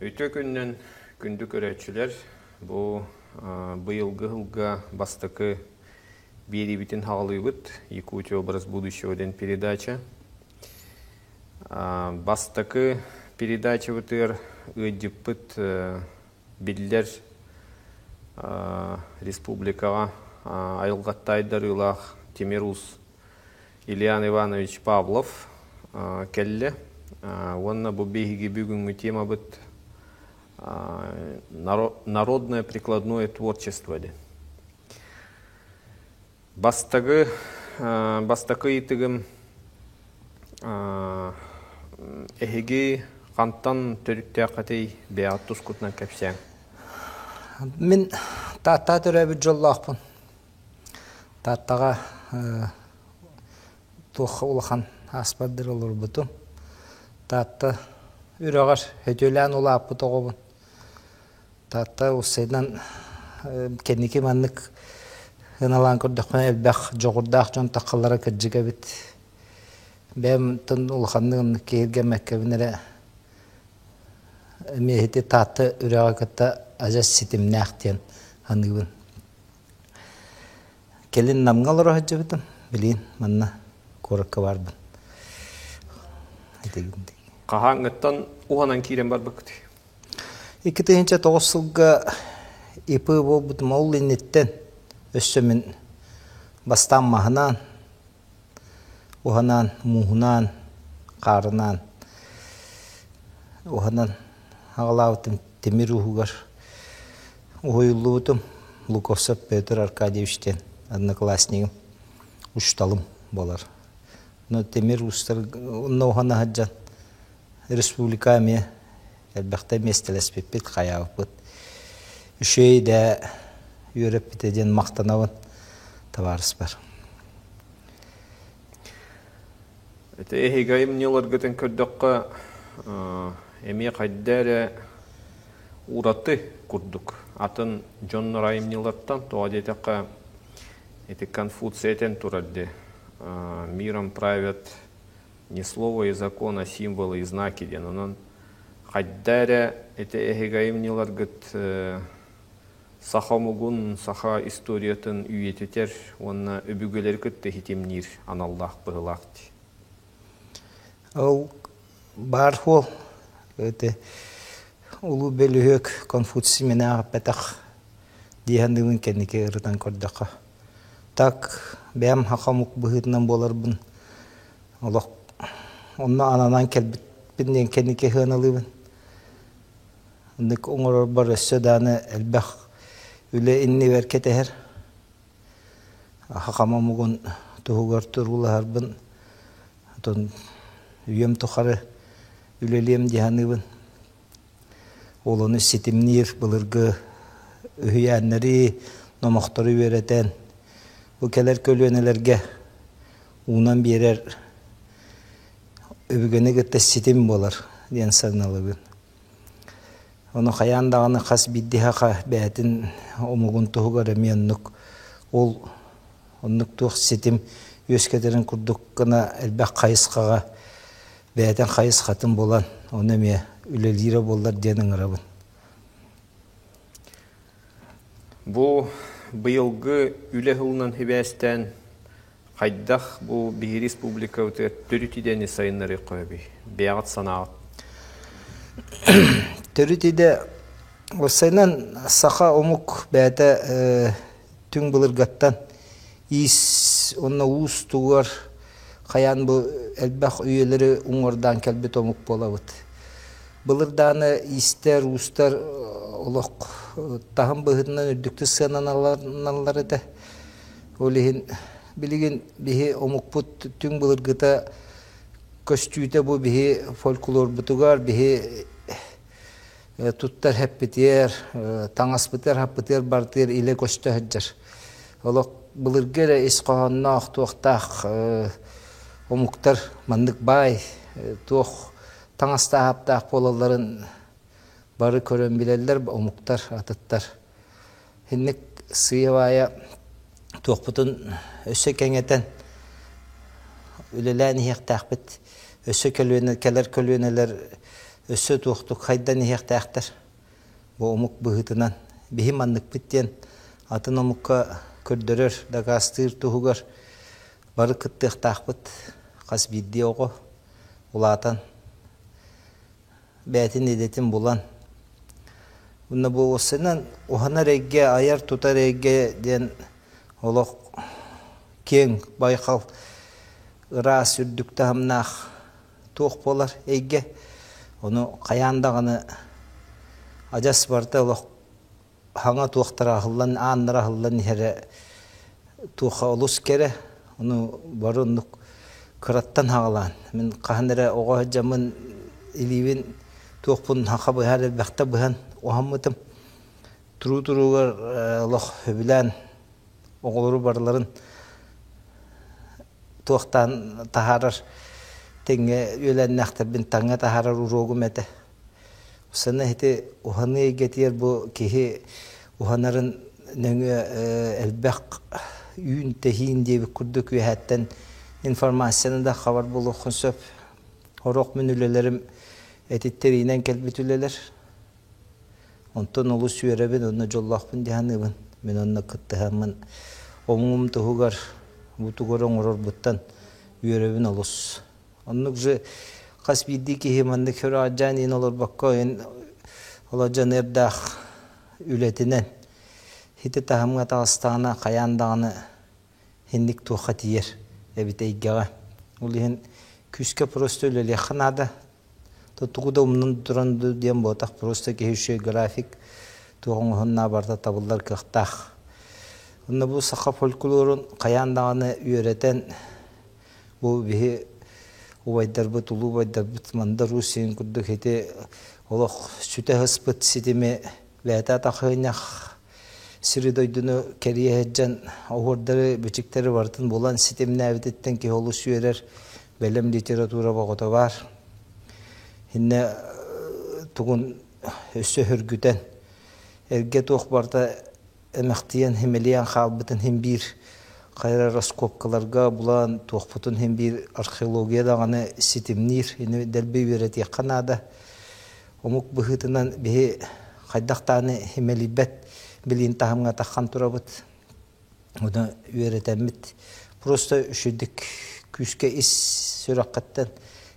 Үтүө күнүнэн күндү көрөөччүлэр! Бу быйылгы сылга бастакы биэриибитин хаҕалыыбыт «Якутия образ будущего» диэн передача. Бастакы передачабытыгар ыалдьыппыт биллэр республикаҕа айылҕатта айдарыылаах Тимир Уус Ильян Иванович Павлов кэллэ уонна бу биһиги бүгүҥҥү темабыт народное прикладное творчество диэн. Бастакы бастакы ыйытыгым эһиги хантан төрүттээххитий бэйэҕит тускутунан кэпсээҥ. Мин Таатта төрөөбүт дьоллоохпун. Тааттаҕа туох улахан ааспардыр олорбутум. Таатта үрэҕэр өтүөлээн улааппыт оҕобун. Таатта уссайынан кэнники маннык ыналаан көрдөхпүнэ элбэх дьоҕурдаах дьон таххаллара кырдьык эбит. Бэйэм улаханнык оннук киһиргэммэккэбин эрэ эмиэ ити Таатта үрэҕи кытта адьас ситимнээх диэн саныыбын. Кэлин Намҥа олоро сылдьыбытым. Билигин манна куоракка баарбын. Хаһааҥҥыттан уһанан киирэн барбыккытый? 2009 сылга ИП буолбутум. Ол инниттэн өссө мин бастаан маһынан, уһанан, мууһунан, хаарынан уһанан аҕалаабытым тимир ууһугар уһуйуллубутум. Луковцев Петр Аркадьевич диэн одноклассникым, учууталым буолар. Но тимир уустар онно уһана сылдьан республика эмиэ элбэхтэ миэстэлэспиппит, хайаабыппыт. Үчүгэй да үөрэппитэ диэн махтанабын табаарыспар. Ити эһиги айымньыларгытын көрдөххө, эмиэ хайда эрэ ураты курдук атын дьоннор айымньылартан тоҕо диэтэххэ ити Конфуций этэн турар дии миром правят не слово и закон, а символы и знаки диэн. Онон хайда эрэ ити эһиги айымньыларгыт саха омугун, саха историятын үйэтитэр уонна өбүгэлэри кытта ситимниир аналлаах быһыылаах дии. Ол баар суол ити улуу бөлүһүөк Конфуций мин ааҕыппатах дии саныыбын кэнники ырытан көрдөххө. Так бэйэм саха омук быһыытынан буоларбын олох онно ананан кэлбиппин диэн кэнники сыаналыыбын. Оннук оҥорорбор өссө даҕаны элбэх үлэ иннибэр кэтэһэр. Сахам омугун туһугар туруулаһарбын отон үйэм тухары үлэлиэм дии саныыбын. Ол ону ситимниир былыргы үһүйээннэри, номохтору үөрэтэн, бу кэлэр көлүөнэлэргэ уунан биэрэр өбүгэни кытта ситим буолар диэн сыаналыыбын. Ону хайаан даҕаны хас биирдии саха бэйэтин омугун туһугар эмиэ оннук ол оннук туох ситим үөскэтэрин курдук гына элбэх хайысхаҕа бэйэтин хайысхатын булан ону эмиэ үлэлиирэ буоллар диэн ыҥырабын. Бу быйылгы үлэ сылынан сибээстээн хайдах бу биһи республикабытыгар төрүт идэни сайыннарыахха сөбүй? Бэйэҕит санааҕыт? Төрүт идэ уопсайынан саха омук бэйэтэ түҥ былыргаттан иис уонна уус тугар хайаан бу элбэх үйэлэри уҥуордаан кэлбит омук буолабыт. Былыр даҕаны иистэр, уустар олох таһым быһыытынан үрдүктүк сыананаллар этэ. Ол иһин билигин биһи омукпут түҥ былыргыта көстүүтэ бу биһи фольклорбутугар, биһи туттар хэппитиэр, таҥаспытыгар, хаппытыгар барытыгар илэ көстө сылдьар. Олох былыргы эрэ ис хоһоонноох туохтаах омуктар маннык баай туох таҥастаах буолалларын бары көрөн билэллэр омуктар атыттар. Инник сыыйа-баайа туохпутун өссө кэҥэтэн үлэлээн иһиэхтээхпит. Өссө көлүөнэ, кэлэр көлүөнэлэр Өссө туохтук хайдан иһиэхтээхтэр. Бу омук быһыытынан биһи манныкпыт диэн атын омукка көрдөрөр, дакаастыыр туһугар бары кыттыахтаахпыт. Хас биирдии оҕо улаатан бэйэтин идэтин булан Уонна бу уопсайынан уһанар эйгэ, айар-тутар эйгэ диэн олох киэҥ байҕал ыраас үрдүк таһымнаах туох буолар эйгэ. Ону хайаан даҕаны адьас барыта олох хаҥа туохтара аһыллан, ааннара аһыллан иһэрэ туохха олус кэрэ. Ону бары оннук кыраттан хаҕалаан. Мин хаһан эрэ оҕо сылдьаммын илиибин туохпун хаха быһар элбэхтэ быһан уһаммытым. Туруу-туруугар олох сөбүлээн оҕолору барыларын туохтаан таһаарар тэҥҥэ үөлэннэхтэрбин таҥҥа таһаарар уруогум этэ. Сана ити уһаныы эйгэтигэр бу киһи уһанарын нөҥүө элбэх үүн-тэһиин диэбит курдук үөһэттэн информацияны да хабар буолуоххун сөп. Сорох мин үлэлэрим этиттэриинэн кэлбит үлэлэр. Онтон олус үөрэбин уонна дьоллоохпун дии саныыбын. Мин онно кыттыһаммын омугум туһугар бу тугу эрэ оҥорорбуттан үөрэбин олус. Оннук же хас биирдии киһи маннык хөрө иин олорбокко ин олор дьаныардаах үлэтинэн ити таһымҥа таҕыстаҕына хайаан даҕаны инник туохха тиийэр эбит эйгэҕэ. Ол иһин күүскэ просто үлэлиэххэ наада. Тугу да умнан туран диэн буотах просто киһи үчүгэй график туох оҥоһуннаа барыта табыллар кыахтаах. Онно бу саха фольклорун хайаан даҕаны үөрэтэн Бу биһи убайдарбыт, улуу убайдарбыт Мандар Уус сирин курдук ити олох сүтэ сыспыт ситими бэйэтэ атахыынньах сири-дойдуну кэрийэ сылдьан оһуордары, бичиктэри барытын булан ситимнээбититтэн киһи олус үөрэр, бэлэм литература боҕото баар. Иннэ тугун өссө хөргүтэн, эргэ туох барыта эмэхтийэн, химэлийэн хаалбытын иһин биир хайа раскопкаларга булан туохпутун иһин биир археология даҕаны ситимниир ини дэлби үөрэтиэххэ наада. Омук быһыытынан биһи хайдах даҕаны химэлийбэт билиин таһымҥа таххан турабыт. Ону үөрэтэммит просто үчүгдүк күүскэ ис сүрэххиттэн,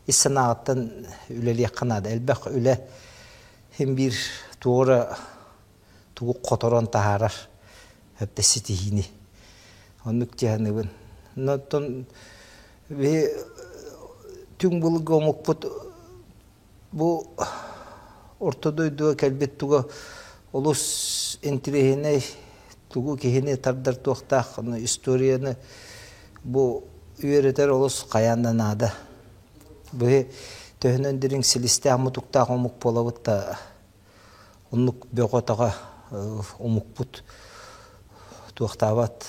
ис санааҕыттан үлэлиэххэ наада. Элбэх үлэ иһин биир туора тугу хоторон таһаарар өптө ситиһиини. Оннук дьаһаныбын. Оттон биһи түҥ былыргы омукпут бу орто дойдуга кэлбит туга олус интириэһинэй тугу киһини тардар туохтаах историяны бу үөрэтэр олус хайаан да наада. Бу төһөнөн дириҥ силистээх мутуктаах омук буолабыт да Оннук бөҕө-таҕа омукпут туохтаабат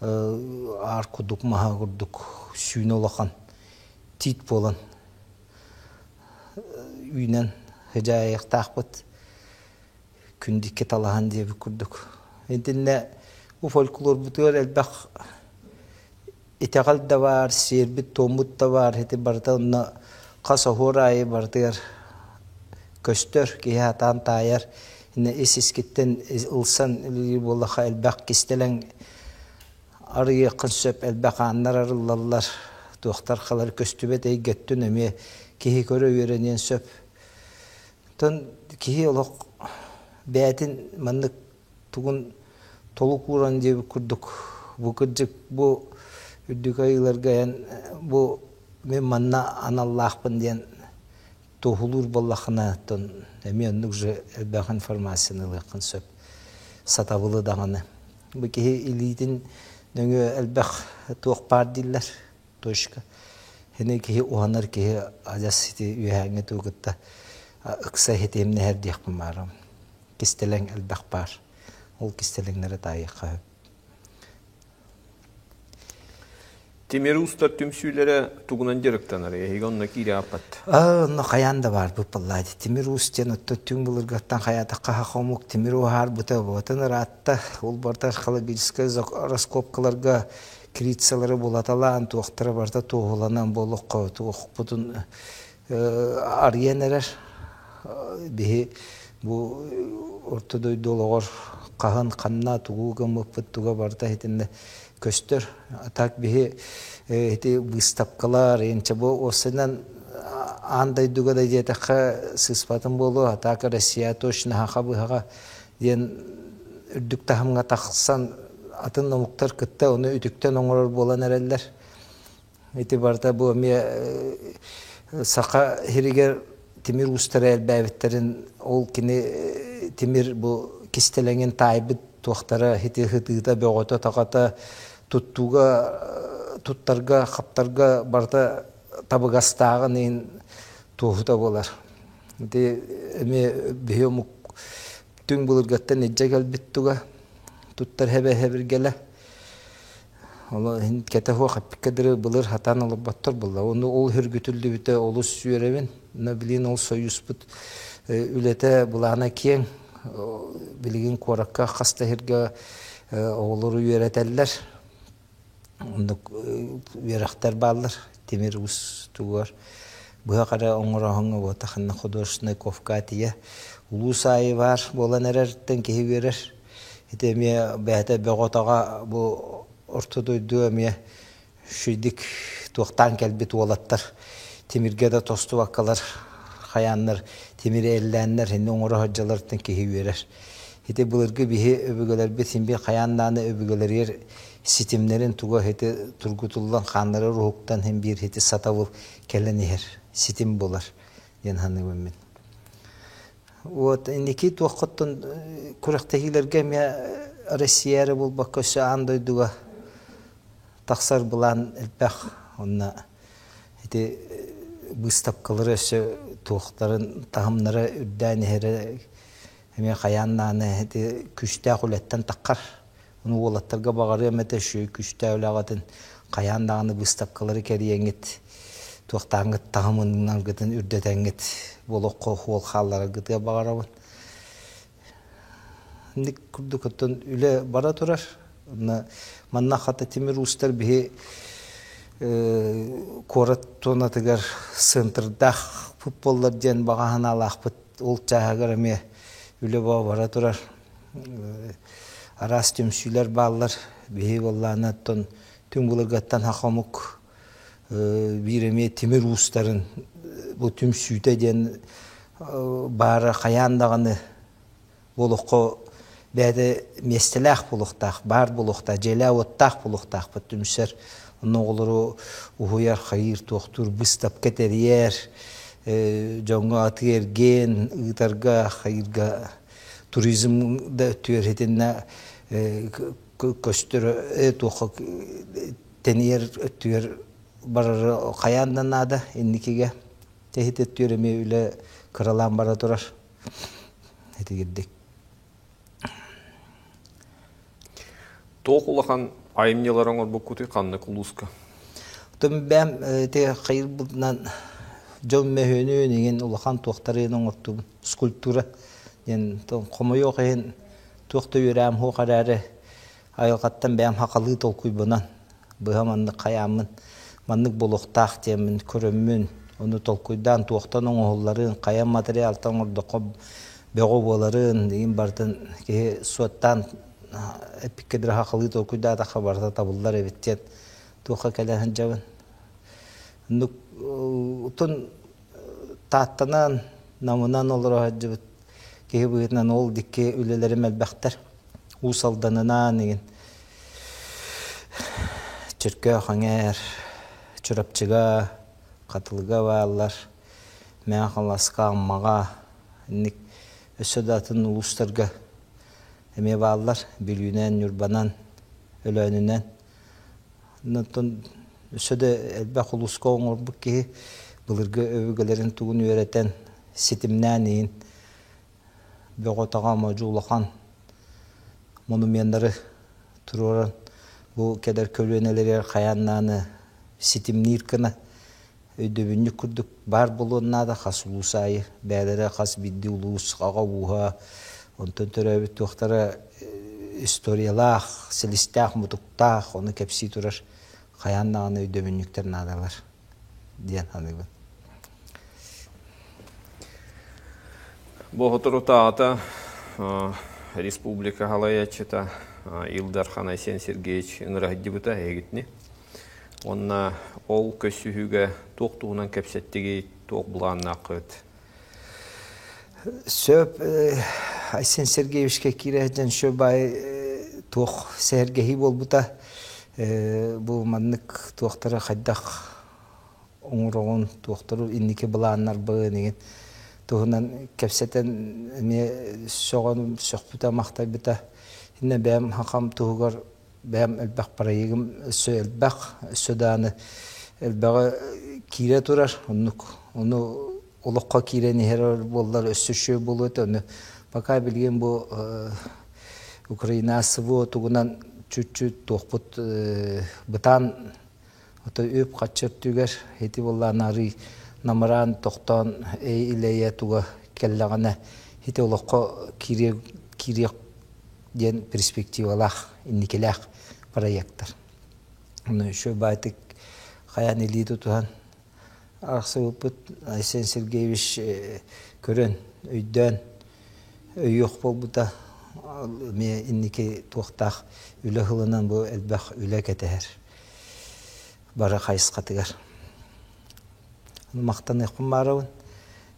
аар курдук маһа курдук сүүнэ улахан тиит буолан үүнэн сыдьаайыахтаахпыт күндүккэ талаһан диэбит курдук. Итиннэ бу фольклорбутугар элбэх итэҕэл да баар, сиэрбит-туоммут да баар, ити барыта онно хас оһуор аайы барытыгар көстөр, киһи сатаан таайар, ис-искиттэн ылсан үлэлиир буоллахха элбэх кистэлэҥ арыйыаххын сөп, элбэх ааннар арыллаллар, туохтар халар көстүбэт эйгэттэн эмиэ киһи көрө үөрэниэн сөп. Оттон киһи олох бэйэтин маннык тугун толук ууран диэбит курдук бу кырдьык бу үрдүк айыыларга эн бу мин манна аналлаахпын диэн туоһулуур буоллаххына оттон эмиэ оннук же элбэх информацияны ылыаххын сөп сатабылы даҕаны бу киһи илиитин нөҥүө элбэх туох баар дииллэр точка Ини киһи уһанар киһи адьас ити үөһээҥҥи туу кытта ыкса иһитиэмнэһэр диэхпин баарым кистэлэҥ элбэх баар. Ол кистэлэҥнэри таайыахха сөп. Тимир уустар түмсүүлэрэ тугунан дьарыктанар? Эһиги онно киирэ ааппат. Онно хайаан да баарбыт баллаады. Тимир уус диэн оттон түҥ былыргаттан хайаатахха саха омук тимир уһаарбыта буотан ыраатта. Ол барыта археологическай раскопкаларга крицалары булаталаан туохтара барыта туоһуланан буолуохха туохпутун. арыйан эрэр. Биһи бу орто дойду олоҕор хаһан ханна тугу гыммыппыт туга барыта итиннэ көстөр. А так биһи ити выставкалар инчэ бу осынан аан дойдуга да диэтэххэ сыыспатым буолуо, а так Россия точно хаха быһаҕа диэн үрдүк таһымҥа тахсан атын омуктар кытта ону үтүктэн оҥорор буолан эрэллэр. Ити барыта бу эмиэ саха сиригэр тимир уустара элбээбиттэрин ол кини тимир бу кистэлэҥин таайбыт туохтара ити хытыыта бөҕөтө-таҕата туттууга туттарга хаптарга барыта табыгастааҕын иһин туоһута буолар. Ити эмиэ биһи омук түҥ былыргаттан илдьэ кэлбит туга туттар хэбэ-хэбиргэлэ. Ол иһин кэтэһуох эппиккэ дылы былыр хатаан олорботтор буолла. Ону ол үргүтүллүбүтэ олус үөрэбин. Но билигин ол союзпут үлэтэ былаана киэҥ. Билигин куоракка хас да сиргэ оҕолору үөрэтэллэр. Оннук үөрэхтэр бааллар. Тимир уус тугар быһах эрэ оҥороһуҥҥа буотахынна художественнай ковка тиийэ улуус аайы баар буолан эрэртэн киһи үөрэр. Ити эмиэ бэйэтэ бөҕө-таҕа бу орто дойду эмиэ үчүгэйдик туохтаан кэлбит уолаттар тимиргэ да тостубаккалар хайааннар тимири эллээннэр инни оҥоро сылдьалларыттан киһи үөрэр. Ити былыргы биһи өбүгэлэрбит син биир хайаан даҕаны өбүгэлэригэр ситимнэрин туга ити тургутуллан хааннара уһуктан син биир ити сатабыл кэлэн иһэр ситим буолар диэн саныыбын мин. Вот инники туоххуттан күрэхтэһиилэргэ эмиэ Россия эрэ буолбакка өссө аан дойдуга тахсар былаан элбэх. Онно ити быыстапкалары өссө туохтарын таһымнара үрдээн иһэрэ эмиэ хайаан даҕаны ити күүстээх үлэттэн таххар. Ону уолаттарга баҕарыам этэ үчүгэй күүстээх үлэҕитин хайаан даҕаны быыстапкалары кэрийэҥҥит, туохтааҥҥыт таһымынаргытын үрдэтэҥҥит олоххо суол хааллараргытыгар баҕарабын. Инник курдук оттон үлэ бара турар. Онно манна хата тимир уустар биһи куорат туонатыгар центрдаах футболлар диэн баҕа санаалаахпыт. Ол чааһыгар эмиэ үлэ бара турар. Араас түмсүүлэр бааллар. Биһи буоллаҕына оттон түҥ былыргаттан саха омук биир эмиэ тимир уустарын бу түмсүүтэ диэн баара хайаан даҕаны бу олоххо бэйэтэ миэстэлээх буолуохтаах, баар буолуохтаах, дьиэлээх-уоттаах буолуохтаахпыт түмсэр. Онно оҕолору уһуйар, хайыыр, туохтуур, быыстапка тэрийэр, дьоҥҥо атыы-эргиэн ыытарга, хайыырга туризм да өттүгэр итиннэ көстөр туохха тэнийэр өттүгэр барары хайаан да наада инникигэ тэһит өттүгэр эмиэ үлэ кыралаан бара турар итигирдик Туох улахан айымньылары оҥорбуккутуй ханнык улууска? Оттон бэйэм ити хайырбытынан дьон мөһүөнүн иҥин улахан туохтарын оҥортубун скульптура диэн хомойуох иһин туох да үөрээм суох эрээри айылҕаттан бэйэм хахалыы толкуйбунан быһа маннык хайааммын маннык буолуохтаах диэммин көрөммүн ону толкуйдаан туохтан оҥоһулларын хайа материалтан оҥордоххо бөҕө буоларын иин барытын киһи суоттаан эппиккэ дылы хахалыы толкуйдаатахха барыта табыллар эбит диэн туохха кэлэ сылдьабын оннук отон Тааттанан, Намынан олоро сылдьыбыт киһи быһыытынан ол дикки үлэлэрим элбэхтэр. Уус Алданынан игин Чөркөөх эҥээр, Чурапчыга, Хатылыга бааллар, Мэҥэ Хаҥаласка, Аммаҕа, инник өссө да атын улуустарга эмиэ бааллар. Бүлүүнэн, Ньурбанан, Өлөөнүнэн. Онтон өссө да элбэх улууска оҥорбут киһи былыргы өбүгэлэрин тугун үөрэтэн, ситимнээн иһин бөҕө-таҕа модьу улахан монуменнары туруоран бу кэлэр көлүөнэлэригэр хайаан даҕаны ситимниир гына өйдөбүнньүк курдук баар буолуон наада хас улуус аайы бэйэлэрэ хас биирдии улуус аҕа ууһа онтон төрөөбүт туохтара историялаах силистээх мутуктаах ону кэпсии турар хайаан даҕаны өйдөбүнньүктэр наадалар диэн саныыбын. Бу соторутааҕыта республика халайааччыта Ил Дархан Айсен Сергеевич ыҥыра сылдьыбыта эһигитини. Уонна ол көрсүһүүгэ туох туһунан кэпсэттигит, туох былааннааххыт? Сөп Айсен Сергеевичкэ киирэ сылдьан шө баай туох сэһэргэһии буолбута. Бу маннык туохтары хайдах оҥороҕун, туохтару инники былааннарбын игин туһунан кэпсэтэн эмиэ сөҕөн сөхпүтэ махтайбыта. Иннэ бэйэм хахам туһугар бэйэм элбэх проегым өссө элбэх, өссө дааны элбэҕи киирэ турар. Оннук ону олоххо киирэн иһэр буоллар өссө үчүгэй буолуо этэ. Ону пока билигин бу Украина СВО тугунан чуть-чуть туохпут бытаан Ото үп-харчы өттүгэр ити буоллаан арыый намыраан, тохтоон эй-илэйэ туга кэллэҕинэ ити олоххо киириэх, киириэх диэн перспективалаах, инникилээх проектар. Ону еще баайтык хайаан илии тутуһан арахсыбыппыт Айсен Сергеевич көрөн, өйдөөн өйүөх буолбута эмиэ инники туохтаах үлэ ылынан бу элбэх үлэ кэтэһэр бары хайысхатыгар. Махтаныахпын баарабын.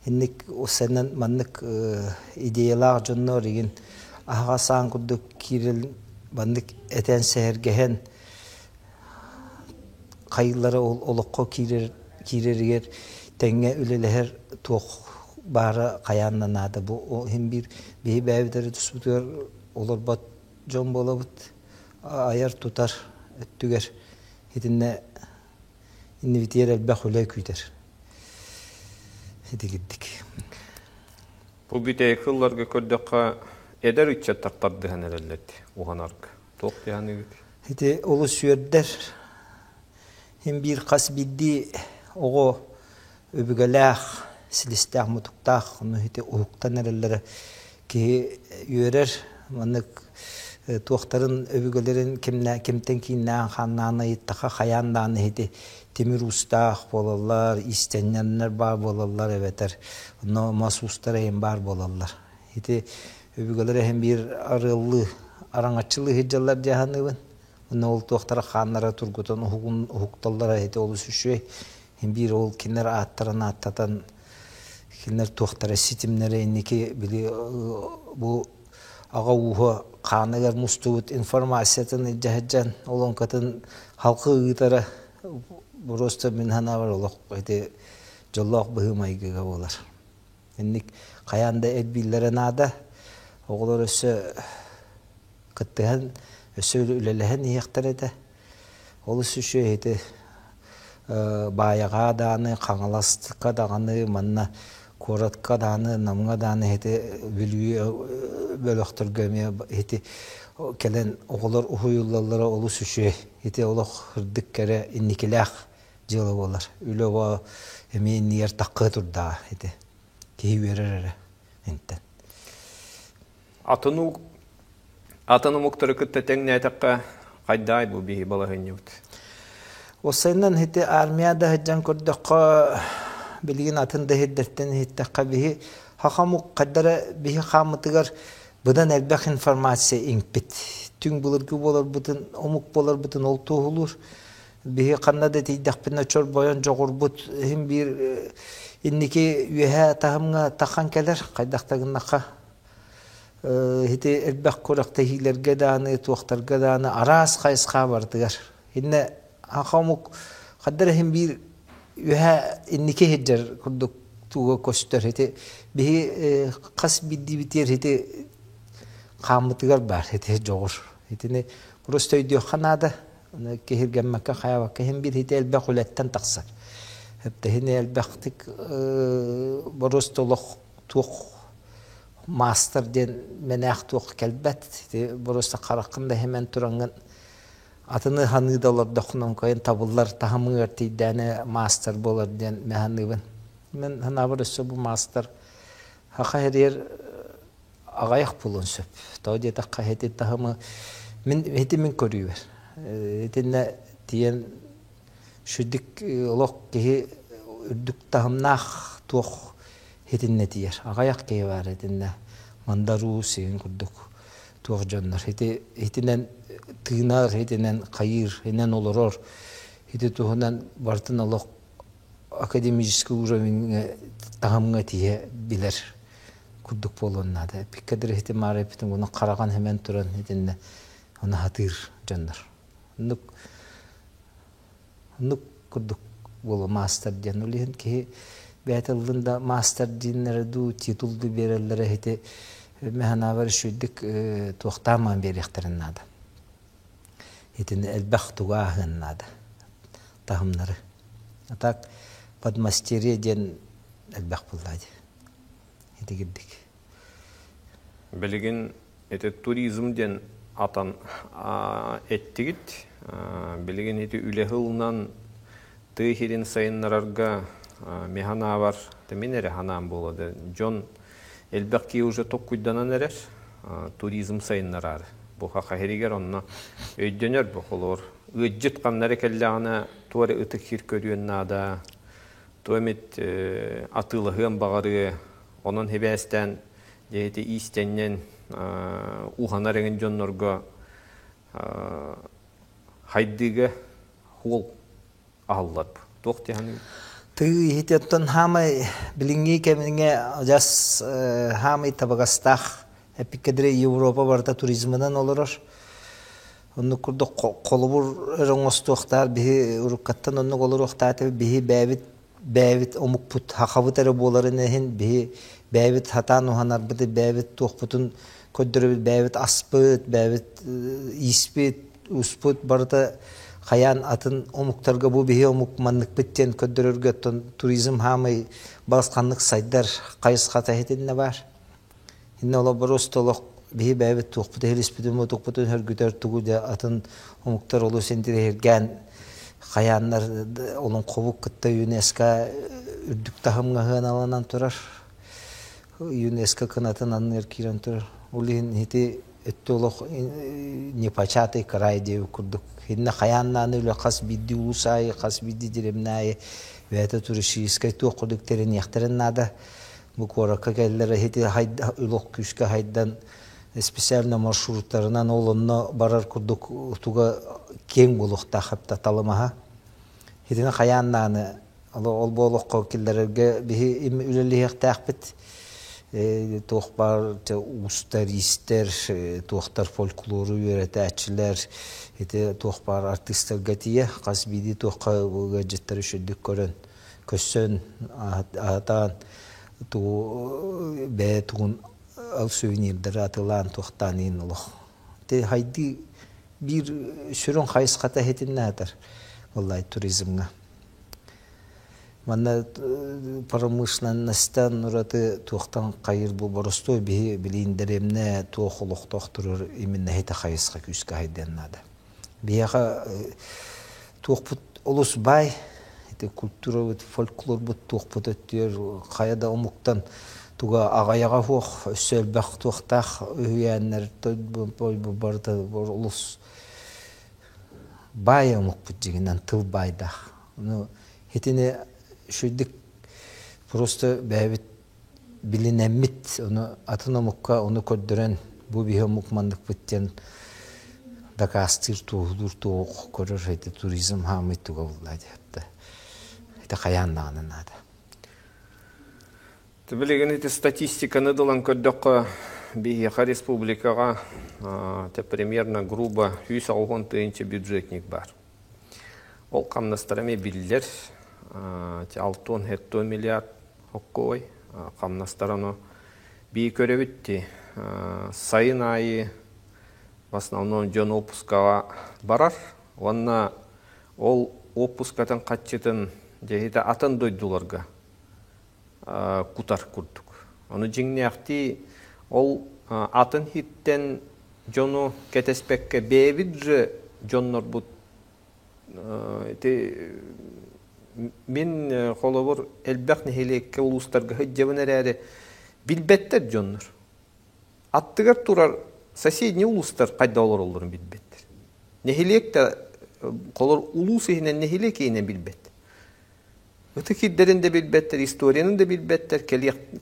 Инник усанан маннык идеялаах дьоннор игин аһаҕас аан курдук киирэл маннык этэн сэһэргэһэн хайыылара ол олоххо киирэр киирэригэр тэҥҥэ үлэлэһэр туох баара хайаан да наада. Бу иһин биир биһи бэйэбит эрэ туспутугар олорбот дьон буолабыт. Айар-тутар өттүгэр итиннэ иннибитигэр элбэх үлэ күүтэр. Итигирдик. Бу бүтэһик сылларга көрдөххө, эдэр ыччаттар тардыһан эрэллэр уһанарга. Туох дьаһаныгыт? Ити олус үөрдэр. Хин биир хас биирдии оҕо өбүгэлээх, силистээх, мутуктаах, ону ити уһуктан эрэллэрэ киһи үөрэр. Маннык туохтарын өбүгэлэрин кимнэ, кимтэн кииннээн хааннаан ыйыттаха хайаан даҕаны ити тимир уустаах буолаллар, иистэнньэннэр баар буолаллар эбэтэр онно мас уустара иһин баар буолаллар. Ити өбүгэлэр иһин биир арыаллыы, араҥаччылыы сылдьаллар дии саныыбын. Онно ол туохтара хааннара тургутан уһугун уһукталлара ити олус үчүгэй. Биир ол кинилэр ааттарын ааттатан кинилэр туохтара ситимнэрэ инники били бу аҕа ууһа хааныгар мустубут информациятын илдьэ сылдьан олоҥкотун халкы ыытара просто мин санаабар олох ити дьоллоох быһыы-майгыга буолар. Инник хайаан да элбииллэрэ наада. Оҕолор өссө кыттыһан, өссө үлэлэһэн иһиэхтэрэ этэ. Олус үчүгэй ити Баайаҕа даҕаны, Хаҥаласка даҕаны, манна куоратка даҕаны, Намҥа даҕаны ити Бүлүү бөлөхтөргө эмиэ ити кэлэн оҕолор уһуйуллаллара олус үчүгэй. Ити олох ырдык кэрэ инникилээх дьыала буолар. Үлэ оҕо эмиэ иннигэр таххыа турдаҕа ити. Киһи үөрэр эрэ интэн. Атын атын омуктары кытта тэҥнээтэххэ хайдаай бу биһи балаһыанньабыт? Уопсайынан ити армияда сылдьан көрдөххө билигин атын да сирдэртэн иһиттэххэ биһи саха омук хайдара биһи хааммытыгар быдан элбэх информация иҥпит. Түҥ былыргы буоларбытын, омук буоларбытын ол туоһулуур. Биһи ханна да тиийдэхпинэ чорбойон дьоҕурбут иһин биир инники үөһээ таһымҥа тахан кэлэр хайдах да гыннахха ити элбэх күрэхтэһиилэргэ даҕаны туохтарга даҕаны араас хайысха барытыгар иннэ аха омук хаддар иһин биир үөһээ инники сылдьар курдук туга көстөр ити биһи хас биирдиибитигэр ити хааммытыгар баар ити дьоҕур итини просто өйдүөххэ наада киһиргэммэккэ хайаабакка иһин биир ити элбэх үлэттэн тахсар. Эптэһини элбэхтик боруоста олох туох маастар диэн мэнээх туох кэлбэт. Ити боруоста хараххын да иһимэн тураҥҥын атыны ханыы да олордоххун оҥкойон табыллар таһымыгар тиийдээнэ маастар буолар диэн мин саныыбын. Мин санаабар өссө бу маастар саха сиригэр аҕыйах буолуон сөп. Тоҕо диэтэххэ ити таһымы мин ити мин көрүүбэр. Итиннэ тиийэн шүдүк олох киһи үрдүк таһымнаах туох Итиннэ тиийэр. Аҕыйах киһи баар итиннэ Мандар Уус сиһин курдук туох дьоннор. Ити итинэн тыынар, итинэн хайыыр, инэн олорор. Ити туһунан барытын олох академический уровеньҥа таһымҥа тиийэ билэр курдук буолуон наада. Эппиккэ ити маары эппитин ону хараҕан хэмэн туран итиннэ ону хатыыр дьоннор. Оннук Оннук курдук буолуо маастар диэн. Ол иһин киһи бэйэтэ ыллын да маастар дииннэрэ дуу, титул дуу биэрэллэрэ ити мин санаабар үчүгэйдик туохтаан биэриэхтэрин наада. Итини элбэх тугу ааһыан наада таһымнары. А так подмастерье диэн элбэх буолла дии. Итигирдик. Билигин ити туризм диэн атан эттигит. Билигин ити үлэ ылынан тыа сирин сайыннарарга мин санаабар, мин эрэ санаам буолуо да, дьон элбэх киһи уже токкуйданан эрэр туризм сайыннараары. Бу хаха сиригэр онно өйдөнөр бу холобур. Ыалдьыт ханна эрэ кэллэҕинэ туох эрэ ытык сир көрүөн наада, туох эмит атыылаһыан баҕарыа, Онон сибээстээн дьэ ити иистэнньэн уһанар эҥин дьоннорго хайдыыга хуол аһыллар. Туох диһаный? Тыы иһити оттон хаамай билиҥҥи кэмҥэ адьас хаамай табыгастаах эппиккэ Европа барыта туризмынан олорор. Оннук курдук холобур эрэ оҥостуохтаар биһи уруккаттан оннук олоруохтаатыбыт биһи бэйэбит бэйэбит омукпут хахабыт эрэ буоларын иһин биһи бэйэбит сатаан уһанарбыт бэйэбит туохпутун көрдөрөбүт бэйэбит аспыт бэйэбит ииспит успут барыта хайаан атын омуктарга бу биһи омук манныкпыт диэн көрдөрөргө оттон туризм хаамай балысханнык сайдар хайысхата иһитиннэ баар. Иннэ олоборус олох биһи бэйэбит туохпут иһилиспитин мутукпутун хөргүтэр тугу да атын омуктар олус интириэһиргээн хайааннар олоҥхобут кытта ЮНЕСКО үрдүк таһымҥа сыаналанан турар. ЮНЕСКО кынатын анныгар киирэн турар. Ол иһин ити өттө олох непочатый край диэбит курдук. Иннэ хайааннааны үлэ хас биирдии улуус аайы, хас биирдии деревня аайы бэйэтэ туристическай туох курдук тэриниэхтэрин наада. Бу куоракка кэллэр ити олох күүскэ хайдан специально маршруттарынан ол онно барар курдук туга киэҥ буолуохтаах эбитэ талымаһа. Итини хайаан ол буолуохха киллэрэргэ биһи үлэлиһиэхтээхпит. Туох баар уустар, иистэр, туохтар фольклору үөрэтээччилэр, ити туох баар артыыстарга тиийэ хас биирдии туохха ыалдьыттары үчүгдүк көрөн көссөн аһатаан тугу бэйэ тугун ал сувенирдары атылаан туохтаан иин олох те хайдыы биир сүрүн хайысхата иһитиннэ атар валлай туризмҥа манна промышленностан ураты туохтан хайыр бу боростуой биһи билиин дэриэмнэ туох олохтоох турар именно хите хайысха күүскэ хайдыан наада Биһиэхэ туохпут олус баай, ити культурабыт, фольклорбут туохпут өттүгэр хайа да омуктан туга аҕайаҕа суох, өссө элбэх туохтаах үһүйээннэр барыта олус баай омукпут дьиҥинэн тыл баайдаах. Ну итини үчүгэйдик просто бэйэбит билинэммит, ону атын омукка ону көрдөрөн бу биһи омук манныкпыт диэн дакаастыыр, туоһулуур туох көрөр ити туризм хаамый туга булла диэхтэ. Ити хайаан даҕаны наада. Билигин ити статистиканы дылан көрдөххө, биһиэхэ республикаҕа примерно грубо 180 тыһыынча бюджетник бар. Ол хамнастара эмиэ биллэр, 6-7 миллиард хоккой хамнастара ону бии көрөбүт дии. Сайын аайы в основном дьон отпускаҕа барар уонна ол отпускатын хаччытын дьэһитэ атын дойдуларга кутар курдук. Ону дьиҥнээхтии ол атын иһиттэн дьону кэтэспэккэ бэйэбит же дьоннорбут ити мин холобур элбэх нэһилиэккэ улуустарга сылдьабын эрээри билбэттэр дьоннор. Аттыгар турар соседний улуустар хайда олороллорун билбэттэр. Нэһилиэк да холор улуус иһинэн нэһилиэк иһинэн билбэт. Ытык сирдэрин да билбэттэр, историяны да билбэттэр,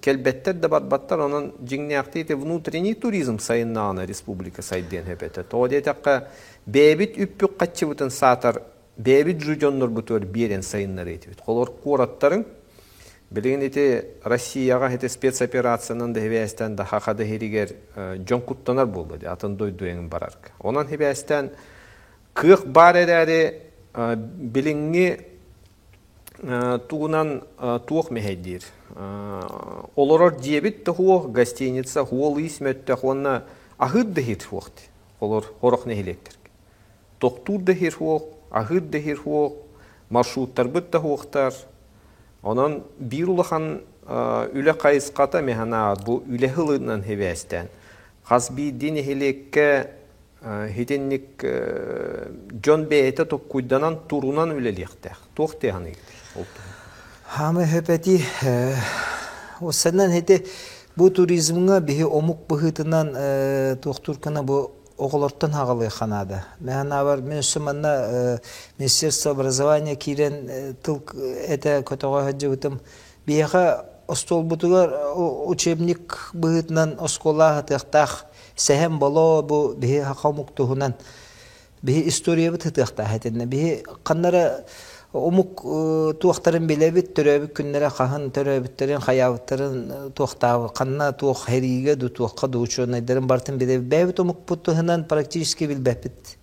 кэлбэттэр да барбаттар. Онон дьиҥнээхтии ити внутренний туризм сайыннаҕына республика сайдыан сөп этэ. Тоҕо диэтэххэ, бэйэбит үппүт-хаччыбытын саатар бэйэбит же дьоннорбутугар биэрэн сайыннарыы этибит. Холор куораттарыҥ билигин ити Россияҕа ити спецоперациянан да сибээстээн да хаха да иһиригэр дьон куттанар буолла дии атын дойду эҥин барарга. Онон сибээстээн кыах баар эрээри билиҥҥи тугунан туох мэһэйдиир? Олорор дьиэбит да суох, гостиница, суол-иис мөттөх уонна аһыыр да иһит суох дии. Олор сорох нэһилиэктэргэ. Тохтуур да иһир суох, аһыыр да иһир суох, маршруттарбыт да суохтар. Онон биир улахан үлэ хайысхата мин бу үлэ сылынан сибээстээн хас биирдии нэһилиэккэ итинник дьон бэйэтэ токкуйданан турунан үлэлиэхтээх. Туох дии саныыгыт ол туһунан? Хаамай хөпөти Осанан ити бу туризмҥа биһи омук быһыытынан туохтуур гына бу оҕолортон хаҕалыахха наада. Мин аабар мин өссө манна Министерство образования киирэн тыл этэ көтөҕө сылдьыбытым. Биһиэхэ остуолбутугар учебник быһыытынан оскуола аһатыахтаах Сэһэн Болоо бу биһи саха омук туһунан биһи историябыт ытыахтаах этиннэ. Биһи ханнара омук туохтарын билэбит, төрөөбүт күннэрэ хаһан төрөөбүттэрин, хайаабыттарын туохтаабы, ханна туох хэриигэ ду туохха ду учуонайдарын барытын билэбит. Бэйэбит омукпут туһунан практически билбэппит.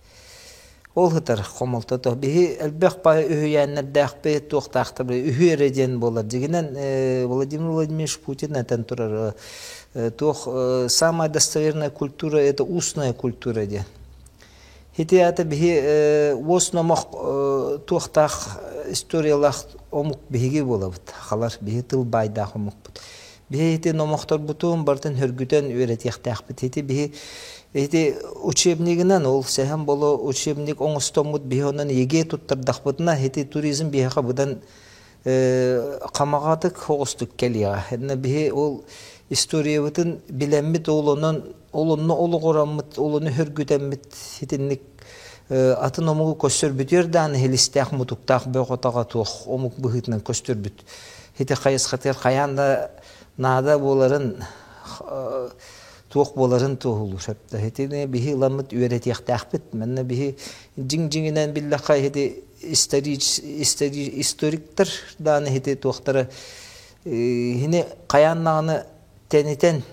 Ол сытар хомолтото. Биһи элбэх баай үһүйээннэрдээхпит, туохтаахтарбыт үһү эрэ диэн буолар. Дьигинэн Владимир Владимирович Путин этэн турар туох самая достоверная культура это устная культура диэн. Ити аата биһи уос номох туохтаах историялаах омук биһиги буолабыт. Халар биһи тыл баайдаах омукпут. Биһи ити номохторбутун барытын хөргүтэн үөрэтиэхтээхпит. Ити биһи ити учебнигынан ол сэһэн боло учебник оҥостоммут биһи онон ЕГЭ туттардахпытына ити туризм биһиэхэ быдан хамаҕатык оҕустук кэлиэҕэ. Инна биһи ол историябытын билэммит ол онон ол онно олоҕураммыт, ол ону хөргүтэммит итинник атын омугу көстөрбүтүөр дааны хилистээх мутуктаах бөҕө-таҕа туох омук быһыытынан көстөрбүт ити хайысхатыгар хайаан да наада буоларын туох буоларын туоһулуур сөптөөх. Итини биһи ыламмыт үөрэтиэхтээхпит. Манна биһи дьиҥ-дьиҥинэн биллэххэ ити историктар дааны ити туохтара хини хайаан даҕаны тэнитэн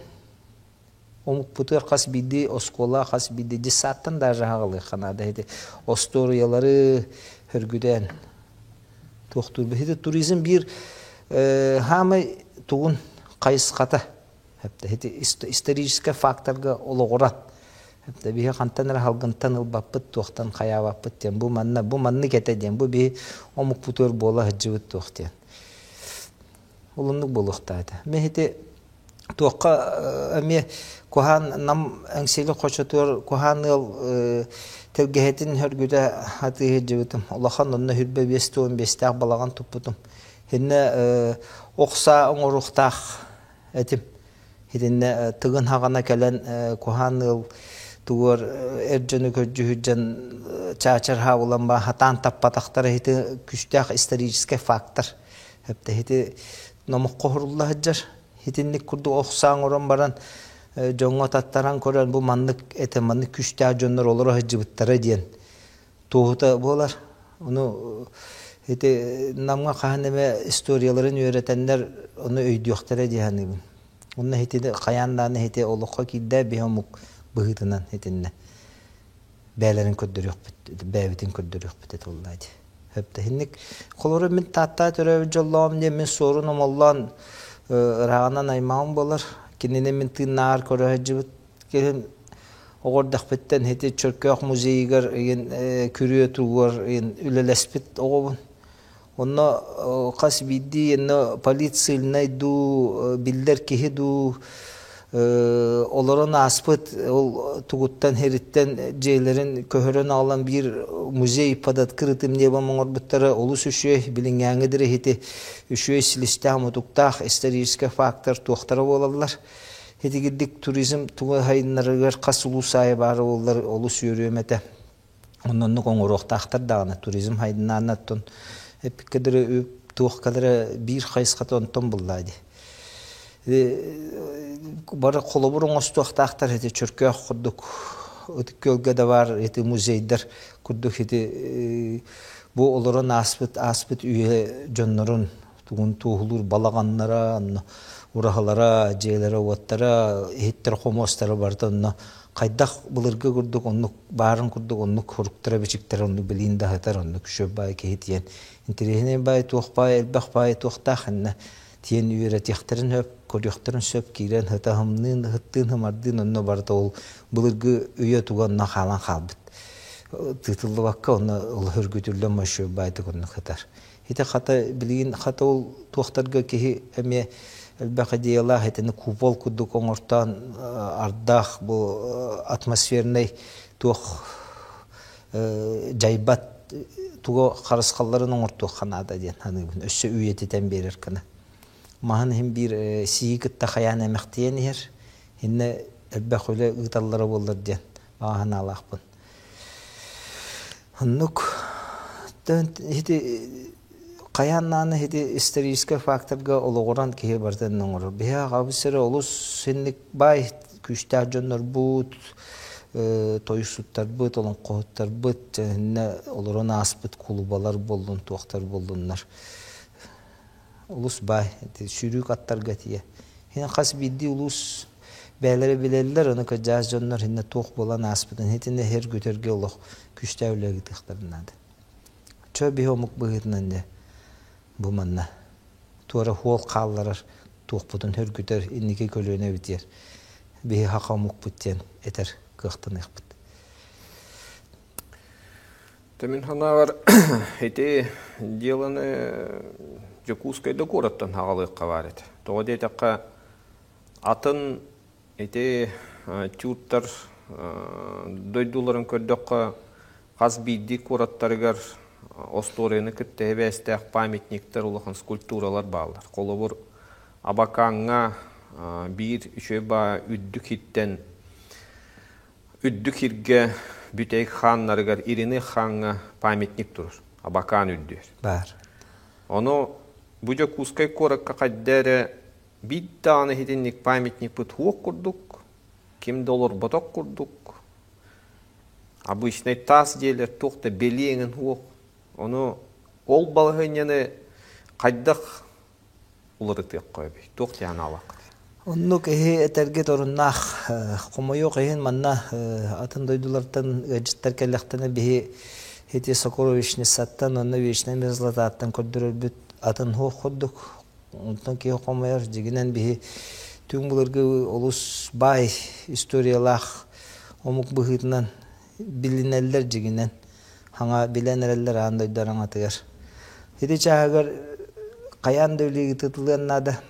омукпутугар хас биирдии оскуола, хас биирдии дьыссааттан даже аҕалыахха наада ити остуоруйалары хөргүтэн туохтуур. Ити туризм биир хаамай тугун хайысхата ити историческай факторга олоҕуран биһи хантан эрэ халгынтан ылбаппыт туохтан хайаабаппыт диэн бу манна бу маннык этэ диэн бу биһи омукпутугар буола сылдьыбыт туох диэн улуннук буолуохтаах этэ мин ити туохха эмиэ куһаан нам Эҥсиэли хочотугар куһаан ыал тэлгэһэтин хөргүтэ атыы сылдьыбытым улахан онно хүрбэ 55-тээх балаҕан туппутум Иннэ ох саа оҥоруохтаах этим. Итиннэ тыгын хаҕана кэлэн куһаан ыал тугуар эр дьону көрдьүһүдьэн чаачар хаабылан ба хатаан таппатахтара ити күстээх историческай фактор. Эптэ ити номоххо хурулла сылдьар. Итинник курдук ох саа оҥорон баран дьоҥҥо таттаран көрөн бу маннык этэ маннык күстээх дьоннор олоро сылдьыбыттара диэн туоһута буолар. Ону ити Намҥа хаһан эмэ историяларын үөрэтэннэр ону өйдүөхтэрэ дии саныыбын. Онно итини хайаан даҕаны ити олоххо киирдэ биһи омук быһыытынан итиннэ бэйэлэрин көрдөрүөхпүт, бэйэбитин көрдөрүөхпүт этэ буоллаа дии. Сөптөһүнник холобура мин Тааттаа төрөөбүт дьоллоом диэн мин суорун омоллоон ырааҕынан аймаҕым буолар. Кинини мин тыыннааҕар көрө сылдьыбыт Кэлин оҕо эрдэхпиттэн ити Чөркөөх музейыгар игин күрүө тугугар игин үлэлэспит оҕобун. Онно хас биирдии инно политсильнай дуу, биллэр киһи дуу олорон ааспыт ол тугуттан хириттэн дьиэлэрин көһөрөн аҕалан биир музей под открытым небом оҥорбуттара олус үчүгэй билиҥҥээҥи иһити үчүгэй силистээх мутуктаах историческай фактор туохтара буолаллар. Итигирдик туризм тугу хайыннарыгар хас улуус аайы баар буоллар олус үөрүөм этэ. Онноннук оҥоруохтаахтар даҕаны туризм хайдынааннаттан эппиккэ дылы үп Туох кэлэрэ биир хайысхата онтон буллаа дии. Бары холобур оҥостуохтаахтар ити Чөркөөх курдук Ытык Күөлгэ да баар ити музейдар курдук ити бу олорон ааспыт ааспыт үйэ дьоннорун тугун туоһулуур балаҕаннара, онно ураһалара, дьиэлэрэ-уоттара, иһиттэр-хомуостара барыта онно хайдах былыргы курдук оннук баарын курдук оннук суруктара-бичиктэрэ оннук билиин да сытар, оннук үчүгэй баай киһи тиийэн интэриэһинэй баай туох баай элбэх баай туохтаах иннэ тиийэн үөрэтиэхтэрин сөп, көрүөхтэрин сөп, киирэн сыта-һымныын, сыттыын-сымардыын онно барыта ол былыргы үйэ туга онно хаалан хаалбыт. Тыытыллыбакка онно ол өргүтүллэн мощуой баайдык оннук сытар. Ити хата билигин хата ол туохтарга киһи эмиэ элбэх идеялаах итини купол курдук оҥортоон ардаах бу атмосфернай туох дьайбат тугу харысхалларын оҥортуохха наада диэн саныыбын. Өссө үйэтитэн биэрэр гына. Маһын иһин биир сии кытта хайаан эмэхтийэн иһэр. Иннэ элбэх үлэ ыыталлара буоллар диэн баҕа санаалаахпын. Оннук ити хайаан даҕаны ити историческай факторга олоҕуран киһи барытын оҥорор. Биһи аҕабыт сирэ олус синник баай күүстээх дьоннорбут, тойуксуттарбыт, олоҥхоһуттарбыт, иннэ олорон ааспыт кулубалар буоллун, туохтар буоллуннар. Олус баай, ити сүүрүүк аттарга тиийэ. Хин хас биирдии улуус бэйэлэрэ билэллэр, ону кырдьаҕас дьоннор иннэ туох буолан ааспытын итиннэ иһэр-көтөргө олох күүстээх үлэ ыытыахтарын наада. Чө биһи омук быһыытынан дьэ бу манна туора хуол хаалларар туохпутун хөргүтэр инники көлүөнэ эбитиэр биһи хаха омукпут диэн этэр кыахтаныахпыт. Мин санаабар ити делоны Дьокуускайда куораттан аҕалыахха баар этэ. Тоҕо диэтэххэ атын ити тюрктар дойдуларын көрдөххө хас биирдии куораттарыгар остуоруйаны кытта сибээстээх памятниктар, улахан скульптуралар бааллар. Холобур, Абакаҥҥа биир үчүгэй баа үрдүк иттэн Үрдүк сиргэ Бүтэй хааннарыгар Ирины хааҥҥа памятник турар. Абакаан үрдүөр. Баар. Ону бу Дьокуускай куоракка хайда эрэ биир даҕаны итинник памятникпыт суох курдук, ким да олорботох курдук. Обычнай таас дьиэлэр туох да бэлиэ эҥин суох. Ону ол балаһыанньаны хайдах уларытыахха эбий? Туох диэн аналааххытый? Оннук эһи этэргэ торуннаах хомойуох иһин манна атын дойдулартан ыалдьыттар кэллэхтэринэ биһи ити Сокровищницаттан уонна Вечная мерзлотаттан көрдөрөрбүт атын суох курдук. Онтон киһи хомойор дьигинэн биһи түҥ былыргы олус баай историялаах омук быһыытынан билинэллэр дьигинэн хаҥа билэн эрэллэр аан дойду араҥатыгар. Ити чааһыгар хайаан да үлэ ыытыллыан наада.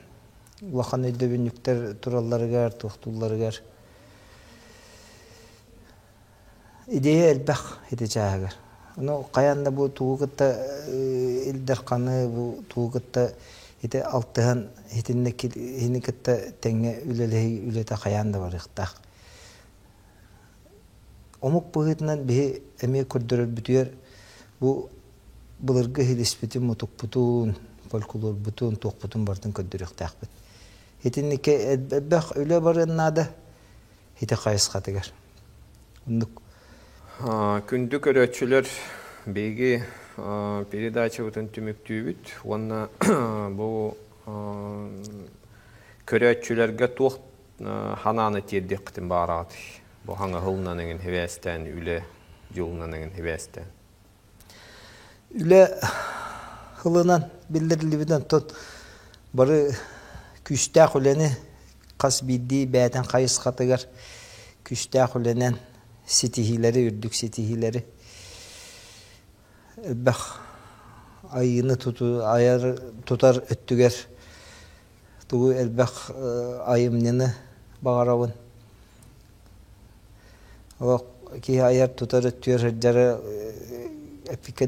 Улахан өйдөбүнньүктэр туралларыгар, туохтуулларыгар. Идея элбэх ити чааһыгар. Ону хайаан да бу тугу кытта Ил Дарханы, бу тугу кытта ити алтыһан итиннэ кини кытта тэҥҥэ үлэлэһии үлэтэ хайаан да барыахтаах. Омук быһыытынан биһи эмиэ көрдөрөрбүтүгэр бу былыргы иһилиспитин, мутукпутун, фольклорбутун, туохпутун барытын көрдөрүөхтээхпит. Итинникке элбэх үлэ барыан наада ити хайысхатыгар. Оннук. Күндү көрөөччүлэр, биһиги передачабытын түмүктүүбүт уонна бу көрөөччүлэргэ туох ханааны тиэрдиэххитин баҕараҕытый? Бу хаҥа сылынан эҥин сибээстээн, үлэ дьылынан эҥин сибээстээн. Үлэ сылынан биллэриллибит онтон бары күүстээх үлэни хас биирдии бэйэтин хайысхатыгар күүстээх үлэнэн ситиһиилэри, үрдүк ситиһиилэри элбэх айыыны туту, айар тутар өттүгэр тугу элбэх айымньыны баҕарабын. Олох киһи айар тутар өттүгэр сылдьара эппиккэ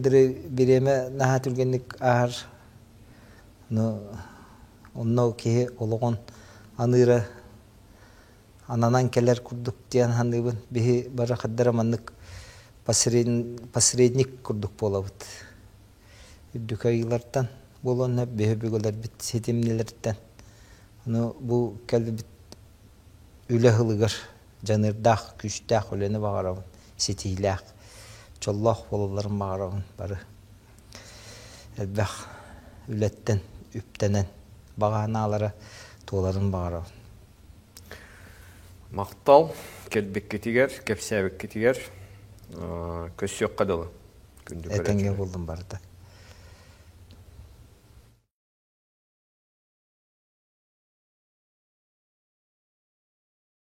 бириэмэ наһаа түргэнник ааһар. Но онно киһи олоҕун аныыра ананан кэлэр курдук диэн саныыбын. Биһи бары хардара маннык посредник курдук буолабыт. Үрдүк айыылартан. буолуон сөп биһи өбүгэлэрбит ситимнилэриттэн. Ону бу кэлбит үлэ сылыгар дьаныардаах, күүстээх үлэни баҕарабын, ситиилээх, дьоллоох буолалларын баҕарабын бары. Элбэх үлэттэн үптэнэн баҕа санаалара туоларын баҕарабын. Махтал кэлбиккитигэр, кэпсээбиккитигэр көрсүөххэ дылы. Күндү Этэҥҥэ буоллун барыта.